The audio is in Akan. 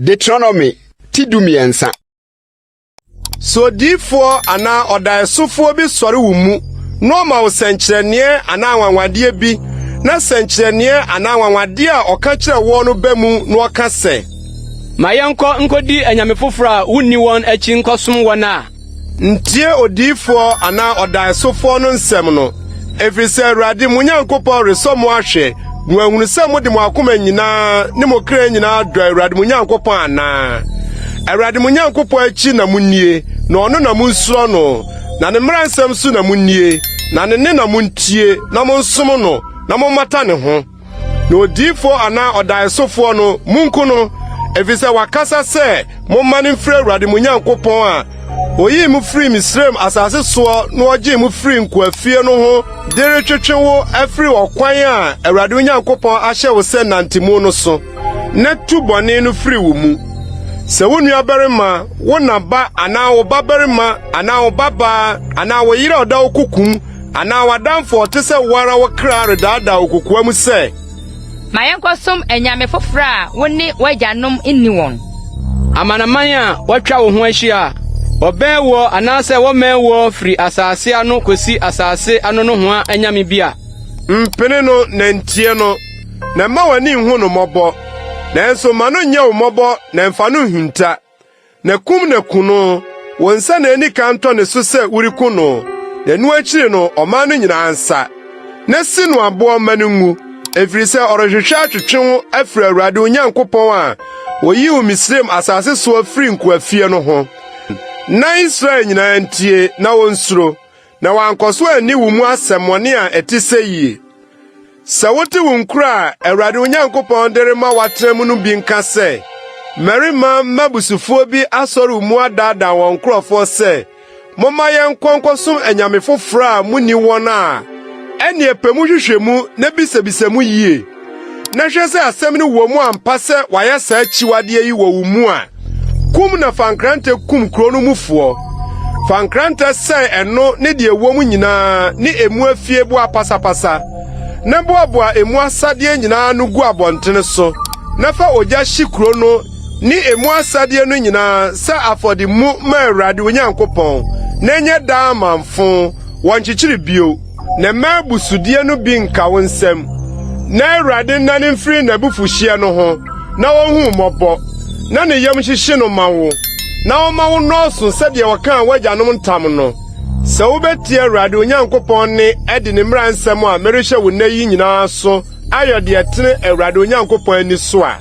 Deuteronomy ti 13. Sɛ odiyifoɔ anaa ɔdaeɛsofoɔ bi sɔre wo mu na ɔma wo sɛnkyerɛnneɛ anaa anwanwadeɛ bi, na sɛnkyerɛnneɛ anaa anwanwadeɛ a ɔka kyerɛ woɔ no ba mu na ɔka sɛ. Ma yɛnkɔ nkodi anyame foforo a wunni wɔn akyi nkɔsom wɔn a. Ntie odiyifoɔ anaa ɔdaeɛsofoɔ no nsɛm no, ɛfiri sɛ Awurade mo Nyankopɔn resɔ mo ahwɛ na wahunu sɛ mode mo akoma nyinaa ne mo kra nyinaa dɔ Awurade mo Nyankopɔn anaa. Awurade mo Nyankopɔn akyi na munnie, na ɔno na munsuro no, na ne mmara nsɛm so na munnie, na ne nne na muntie, na monsom no, na mommata ne ho. Na odiyifoɔ anaa ɔdaeɛsofoɔ no, munku no, efisɛ wakasa sɛ mommane mfiri Awurade mo Nyankopɔn a oyii mo firii Misraim asase soɔ na ɔgyee mo firii nkoafie no ho de retwetwe wo afiri ɔkwan a Awurade wo Nyankopɔn ahyɛ wo sɛ nante mu no so, na tu bɔne no firi wo mu. Sɛ wo nuabarima, wo na ba anaa wo babarima anaa wo babaa anaa wo yere a ɔda wo kokom anaa w'adamfo a ɔte sɛ wo ara wo kra redaadaa wo kokoa mu sɛ, Ma yɛnkɔsom anyame foforo a wo ne w'agyanom nni wɔn. Amanaman a wɔatwa wo ho ahyia a wɔbɛn woɔ anaasɛ wɔmmɛn woɔ firi asase ano kosi asase ano nohoa anyame bi a. Mpene no na ntie no, na mma w'ani nhu no mmɔbɔ. Nanso ma no nyɛ wo mmɔbɔ na mfa no nhinta. Na kum na ku no, wo nsa na enni kan ntɔ ne so sɛ woreku no, na ɛno akyiri no ɔman no nyinaa nsa. Na si no aboɔ ma no nwu, ɛfiri sɛ ɔrehwehwɛ atwetwe wo afiri Awurade wo Nyankopɔn a oyii wo Misraim asase soɔ firii nkoafie no ho. Na Israel nyinaa ntie na wonsuro, na wɔankɔ so anni wo mu asɛmmɔne a ɛte sɛ yie. Sɛ wote wo nkuro a Awurade wo Nyankopɔn de rema woatena mu no bi nka sɛ, Mmarima mmabusufoɔ bi asɔre wo mu adaadaa wɔn nkurɔfoɔ sɛ, Momma yɛnkɔ nkɔsom anyame foforo a munni wɔn a, ɛnneɛ pɛ mu hwehwɛ mu na bisabisa mu yie, na hwɛ sɛ asɛm no wɔ mu ampa sɛ wɔayɛ saa akyiwadeɛ yi wɔ wo mu a. Kum na fa nkrantɛ kum kurow no mufoɔ. Fa nkrantɛ sɛe ɛno ne deɛ ɛwɔ mu nyinaa ne emu afieboa pasapasa, na boaboa emu asadeɛ nyinaa ano gu abɔntene so, na fa ogya hye kuro no ne emu asadeɛ no nyinaa sɛ afɔde mu ma Awurade wo Nyankopɔn, na ɛnyɛ daa amamfo, wɔnnkyekyere bio. Na mma abusudeɛ no bi nka wo nsam, na Awurade nnane mfiri n'abufuhyeɛ no ho, na onhu wo mmɔbɔ, na ne yam nhyehye no mma wo, na ɔmma wo nnɔɔso sɛdeɛ ɔkaa w'agyanom ntam no. Sɛ wubetie Awurade wo Nyankopɔn nne adi ne mmara nsɛm a merehyɛ wo nnɛ yi nyinaa so ayɛ deɛ ɛtene Awurade wo Nyankopɔn ani so a.